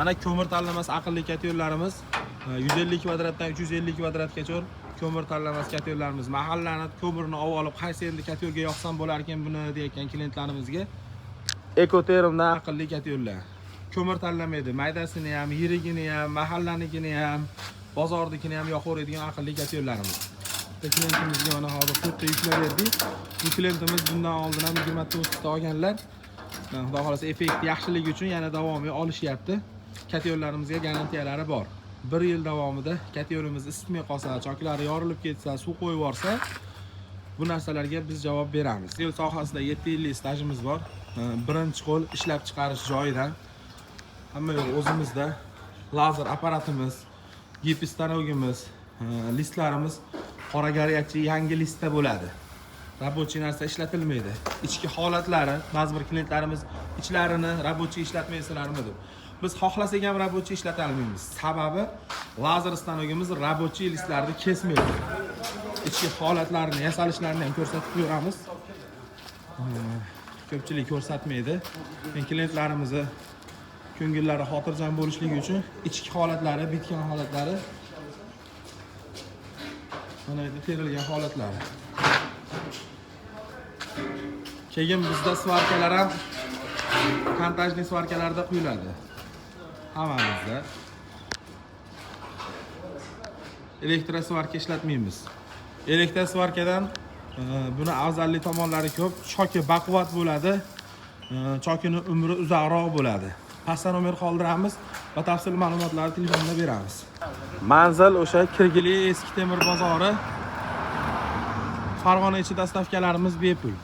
Mana ko'mir tanlamas aqlli kotellarimiz 150 kvadratdan 350 kvadratgacha ko'mir tanlamas kotellarimiz. Mahallani ko'mirini olib olib, qaysi endi kotelga yoqsam bo'larkan buni deyotgan klientlarimizga Ekotermdan aqlli kotellar. Ko'mir tanlamaydi, maydasini ham, yirigini ham, mahallanikini ham, bozornikini ham yoqaveradigan aqlli kotellarimiz. Bitta klientimizga mana hozir 4 ta yuklab berdik. Bu klientimiz bundan oldin ham 20 ta 30 ta olganlar. Xudo xohlasa, effekt yaxshiligi uchun yana davomiy olishyapti. Kotellarimizga garantiyalari bor. 1 yil davomida kotelimiz isitmay qolsa, choklari yorilib ketsa, suv qo'yib yuborsa, bu narsalarga biz javob beramiz. Yil sohasida 7 yillik stajimiz bor. Birinchi qo'l ishlab chiqarish joyidan hamma yo'q o'zimizda. Lazer apparatimiz, gips stanogimiz, listlarimiz qora горячий yangi listda bo'ladi. Рабочий narsa ishlatilmaydi. Ichki holatlari, ba'zi bir klientlarimiz ichlarini рабочий ishlatmaysizlarmi deb. Biz xohlasak ham рабочий ishlata olmaymiz. Sababi lazer stanogimiz рабочий listlarni kesmaydi. Ichki holatlarini, yasalishlarini ham ko'rsatib qo'yamiz. Ko'pchilik ko'rsatmaydi. Men klientlarimizni ko'ngillari xotirjam bo'lishligi uchun ichki holatlari, bitgan holatlari, mana yerda terilgan holatlari. Keyin bizda svarkalar ham контактный svarkalarda quyiladi. Hammamizda. Elektrosvarka ishlatmaymiz. Elektrosvarkadan buni afzalli tomonlari ko'p. Choki baquvvat bo'ladi. Chokini umri uzoqroq bo'ladi. Pastda nomer qoldiramiz, batafsil ma'lumotlarni telefonda beramiz. Manzil o'sha Kirgili eski temir bozori. Farg'ona ichi доставка larimiz bepul.